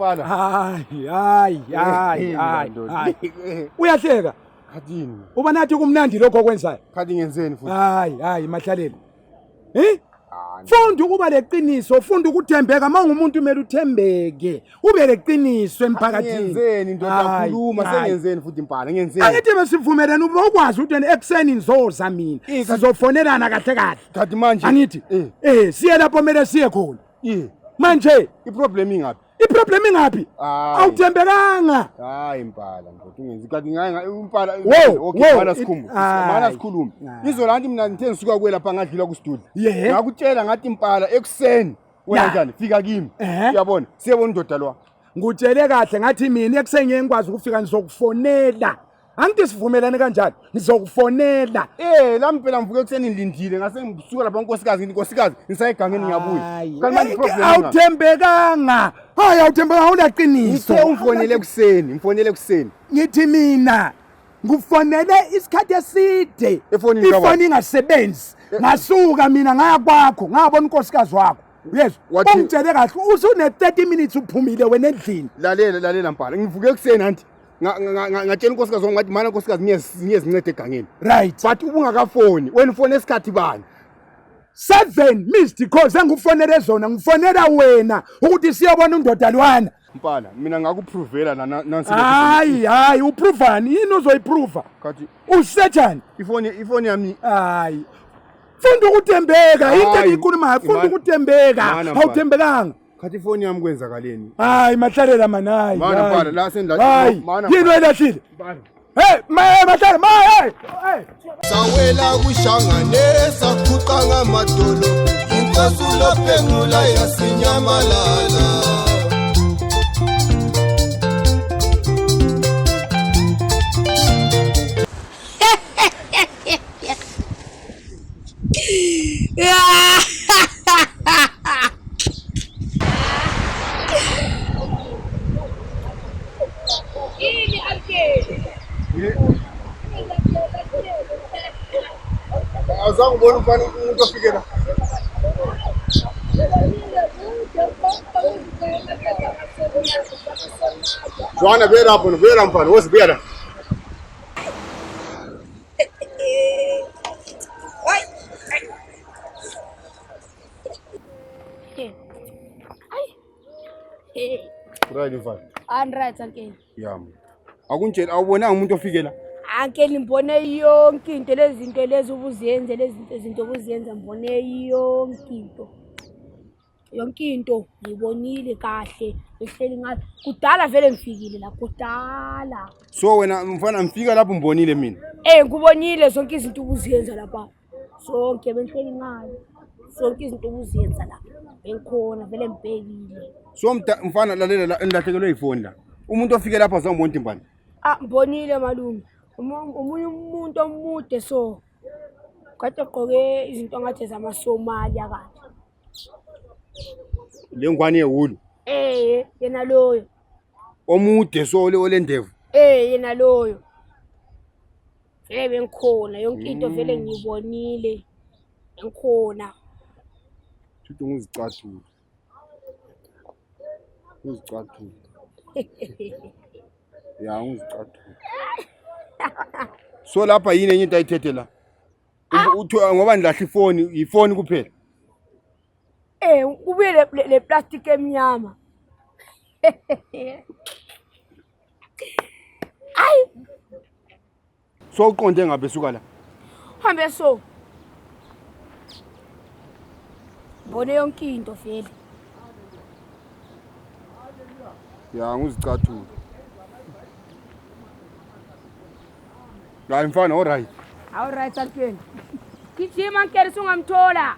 Mpala. Hayi, hayi, hayi, hayi, hayi. Uyahleka. Khathini. Uba nathi kumnandi lokho okwenzayo. Khathi ngenzeni futhi? Hayi, hayi Mahlalele. Eh? Funda ukuba leqiniso, funda ukuthembeka. Uma ungumuntu kumele uthembeke. Ube leqiniso emphakathini. Ngenzeni ndoda Hayi, khuluma hayi. sengenzeni futhi Mpala ngenzeni? Angithi besivumelene ube ukwazi ukuthi wena ekuseni ngizoza mina. Eh, kanti- Sizofonelana kahle kahle. Khathi manje Angithi? Eh, Eh, siye lapho kumele siye khona. eh, Manje iproblem ingaphi? iproblem ingaphi? Hayi. Awuthembekanga. Hayi Mpala ndoda ungenzi kanti ngaye uMpala Wo, okay wo, mana it- sikhumbu. hayi. Mana sikhulume. Hayi. Izola ngithi mina ngithe ngisuka kuwe lapha ngadlula kustudio. Yeah. Ngakutshela ngathi Mpala ekuseni wena Ya. njani fika kimi. Ehhe. Uyabona? Siyebona indoda lo. Ngutshele kahle ngathi mina ekuseni ngeke ngikwazi ukufika ngizokufonela. Angithi sivumelane kanjalo? Ngizokufonela. Eh lami phela ngivuke ekuseni ngilindile ngase ngisuka lapha nkosikazi ngithi nkosikazi ngisaye egangeni ngiyabuya. Hayi. Kanti manje iproblem ingaphi? Awuthembekanga. Hayi awuthembekanga awunaqiniso. Ngithe ungifonele ekuseni, ngifonele ekuseni. Ngithi mina ngufonele isikhathi eside Efonini kababa. ifoni ingasebenzi ngasuka mina ngaya kwakho ngabona unkosikazi wakho uyezwa Wathi- ungitshele kahle usune 30 minutes uphumile wena endlini Lalela lalela Mpala, ngivuke ekuseni anti. Ngatshela unkosikazi wami ngathi mana nkosikazi ngiyezinceda egangeni. Right. But ubungakafoni, wena ufone esikhathi bani? 7 missed calls engufonele zona ngifonela wena ukuthi siyobona undoda lwana. Mpala, mina ngakuprovela la nansi. Hayi hayi uprovani yini uzoyiprova? Kathi Usetshani? ifoni yami Hayi. Funda ukuthembeka into Hayi, engiyikhulumayo funda ukuthembeka Mana, Mpala. awuthembekanga. Khathi ifoni yami kwenzakaleni? Hayi Mahlalela man hayi. Mana, hayi. Mpala, la sendla- Hayi. Mana, Yini oyilahlile? Mpala. Hey, Mahlalela, ma hey. Hey. Sawela kushangane sakhuqa ngamadolo inkosi ulophengula yasinyamalala. Yini akhe? Awuzange ubone umfana umuntu ofike la. Joana, buya lapho, buya la mfana, wozi buya la. Right mfana. Alright uncle. Yeah. Akuntshela awubonanga umuntu ofike la. Uncle ngibone yonke into lezi zinto lezi ubuzenze lezi zinto izinto obuzenza ngibone yonke into. Yonke into ngibonile kahle behleli ngathi kudala vele ngifikile la kudala. So wena mfana ngifika lapho ngibonile mina. Eh ngikubonile zonke izinto ubuzenza lapha. Sonke bengihleli ngale. Zonke izinto ubuzenza la. Bengikhona vele ngibhekile. So mfana lalela la ngilahlekelwe ifoni la. Umuntu ofike lapha azange ubone mbani. Ah ngibonile malume. Omunye umuntu omude so. Kade egqoke izinto ngathi zamaSomalia kanje. Le ngwane yewulu. Eh yena loyo. Omude so ole olendevu. Eh yena loyo. Vele bengikhona yonke into vele ngiyibonile. Bengikhona. Shuthi ngizicathulo. Ngizicathulo. Ya ngizicathulo. So lapha yini enye into ayithethe la? Uthi ngoba nilahla ifoni, ifoni kuphela. Eh kubuye le plastic emnyama. Ayi So uqonde ngabe suka la. hambe so. Ngibone yonke into vele. Ya ngizicathulo. Hayi mfana, all right. All right uncle. Gijima uncle sungamthola.